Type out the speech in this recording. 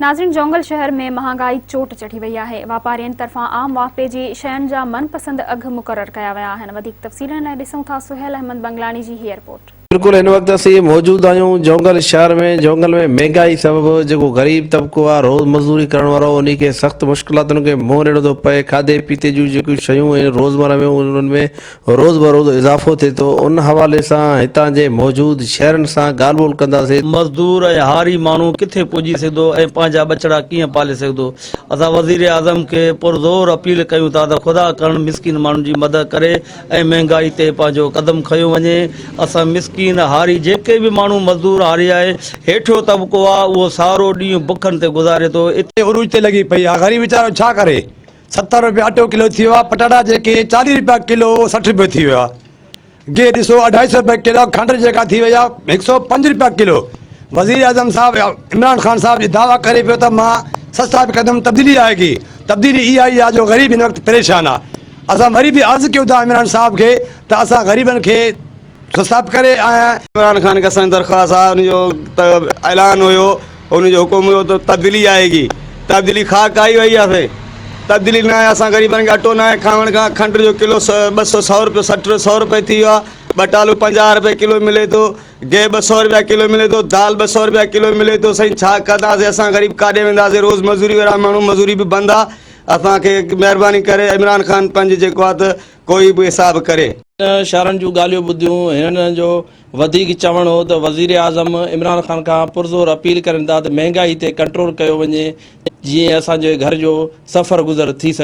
ناظرين جونگل شهر ۾ مهانگائي چوٽ چڙهي وئي آهي، واپارين طرفان عام واهپي جي شين جا من پسند اگهه مقرر ڪيا ويا آهن، وڌيڪ تفصيلن لاء ڏسون ٿا سهيل احمد بنگلاڻي جي هيء رپورٽ. بلڪل هن وقت اسين موجود آهيون جونگل شهر ۾ جونگل ۾ مهنگائي سبب جيڪو غريب طبقو آهي روز مزدوري ڪرڻ وارو انهي کي سخت مشڪلاتن کي منهن ڏيڻو ٿو پئي کاڌي پيتي جون جيڪيون شيون آهن روزمره ۾ انهن ۾ روز بروز اضافو ٿئي ٿو ان حوالي سان هتان جي موجود شهرين سان ڳالهه ٻولهه ڪنداسين. مزدور ۽ هاري ماڻهو ڪٿي پڄي سگهندو ۽ پنهنجا ٻچڙا ڪيئن پالي سگهندو؟ اسان وزيراعظم کي پرزور اپيل ڪيون ٿا ته خدا ڪرڻ مسڪين ماڻهن جي مدد ڪري ۽ مهنگائي تي پنهنجو قدم کنيو وڃي اسان مسڪين هاري جيڪي به ماڻهو مزدور هاري آهي هيٺيون طبقو آهي اهو سارو ڏينهن بکن تي گذاري ٿو. عروج تي لڳي پئي آهي غريب ويچارو ڇا ڪري؟ 70 روپيا اٽو ڪلو ٿي ويو آهي پٽاٽا جيڪي 40 روپيا ڪلو 60 روپيو ٿي ويو آهي گيهه ڏسو اڍائي سو روپيا ڪلو کنڊ جيڪا ٿي وئي آهي هڪ سو پنج روپيا ڪلو وزير اعظم صاحب عمران خان صاحب جي دعويٰ ڪري پيو ته مان سستا به ڪندم تبديلي آئي گي تبديلي اها ئي آهي جو غريب هن وقت پريشان آهي اسان وري به عرض ڪيون ٿا عمران صاحب کي ته اسان غريبن کي سستا به ڪري ۽. عمران خان کي اسان جي درخواست آهي ان جو ته اعلان هيو ان جو حڪم هيو ته تبديلي آئي گي تبديلي خاڪ آئي وئي آهي سائين تبديلي نه آئي اسان غريبن کي اٽو نه آهي کاوڻ کان کنڊ جو ڪلو 200 سو روپيو 60 سو روپئي ٿي ويو آهي ٻٽالو 50 روپئي ڪلو ملي ٿو گيهه 200 روپيا ڪلو ملي ٿو دال 200 روپيا ڪلو ملي ٿو سائين ڇا ڪنداسين اسان غريب ڪاڏي وينداسين روز مزوري وارا ماڻهو مزوري به بند آهي اسان کي مهرباني ڪري عمران خان پنهنجي جيڪو آهي ته ڪوئي به حساب ڪري. هن شهرن جون ڳالهيون ٻڌيون، هنن جو وڌيڪ چوڻ هو ته وزيراعظم عمران خان کان پرزور اپيل ڪرين ٿا ته مهنگائي تي ڪنٽرول ڪيو وڃي جيئن اسان جي گهر جو سفر گذر ٿي سگهي.